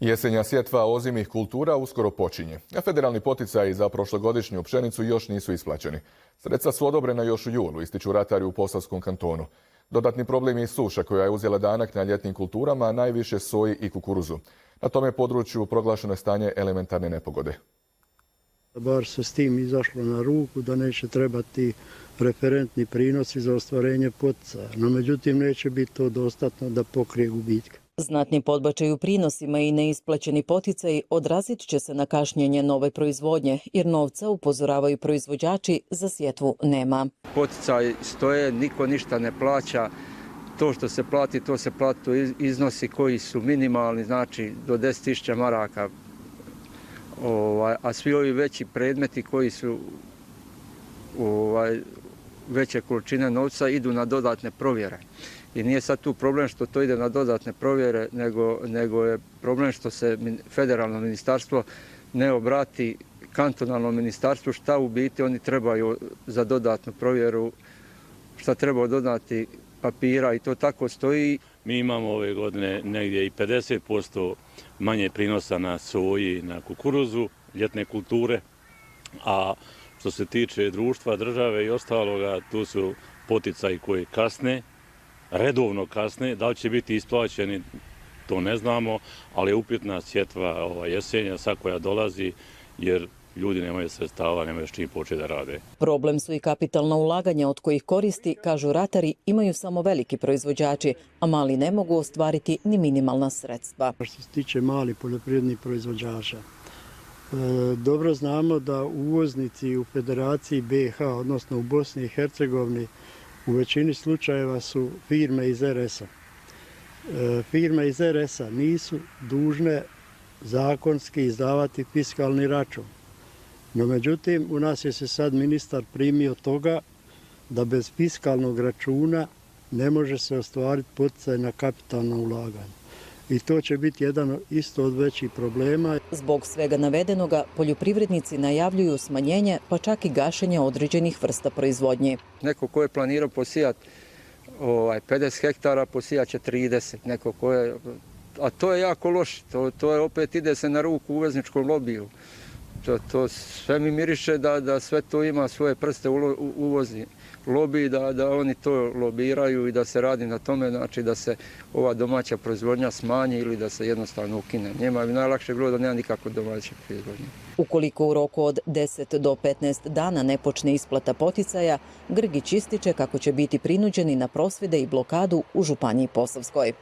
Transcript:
Jesenja sjetva ozimih kultura uskoro počinje, a federalni poticaji za prošlogodišnju pšenicu još nisu isplaćeni. Sredstva su odobrena još u julu, ističu ratari u Posavskom kantonu. Dodatni problem je i suša koja je uzela danak na ljetnim kulturama, a najviše soji i kukuruzu. Na tome području proglašeno je stanje elementarne nepogode. Bar se s tim izašlo na ruku da neće trebati referentni prinosi za ostvarenje poticaja, no međutim neće biti to dostatno da pokrije gubitke. Znatni podbačaj u prinosima i neisplaćeni poticaji odrazit će se na kašnjenje nove proizvodnje, jer novca, upozoravaju proizvođači, za sjetvu nema. Poticaji stoje, niko ništa ne plaća. To što se plati, to se plati iznosi koji su minimalni, znači do 10.000 maraka. A svi ovi veći predmeti koji su veće količine novca idu na dodatne provjere. I nije sad tu problem što to ide na dodatne provjere, nego je problem što se federalno ministarstvo ne obrati kantonalnom ministarstvu šta u biti oni trebaju za dodatnu provjeru, šta treba dodati papira i to tako stoji. Mi imamo ove godine negdje i 50% manje prinosa na soji, na kukuruzu, ljetne kulture, a što se tiče društva, države i ostaloga, tu su poticaji koji kasne, redovno kasne. Da li će biti isplaćeni, to ne znamo, ali je upitna sjetva jesenja, sad koja dolazi, jer ljudi nemaju sredstava, nemaju s čim početi da rade. Problem su i kapitalna ulaganja od kojih koristi, kažu ratari, imaju samo veliki proizvođači, a mali ne mogu ostvariti ni minimalna sredstva. Što se tiče malih poljoprivrednih proizvođača, dobro znamo da uvoznici u Federaciji BiH, odnosno u Bosni i Hercegovini, u većini slučajeva su firme iz RS-a. Firme iz RS-a nisu dužne zakonski izdavati fiskalni račun. No međutim, u nas je se sad ministar primio toga da bez fiskalnog računa ne može se ostvariti poticaj na kapitalno ulaganje. I to će biti jedan isto od većih problema. Zbog svega navedenoga, poljoprivrednici najavljuju smanjenje, pa čak i gašenje određenih vrsta proizvodnje. Neko ko je planirao posijati 50 hektara, posijat će 30. A to je jako loše. To je opet ide se na ruku uvezničkom lobiju. To sve mi miriše da sve to ima svoje prste uvozni lobiji, da oni to lobiraju i da se radi na tome, znači da se ova domaća proizvodnja smanji ili da se jednostavno ukine. Njima bi najlakše bilo da nema nikakve domaće proizvodnje. Ukoliko u roku od 10 do 15 dana ne počne isplata poticaja, Grgić ističe kako će biti prinuđeni na prosvjede i blokadu u Županiji Posavskoj.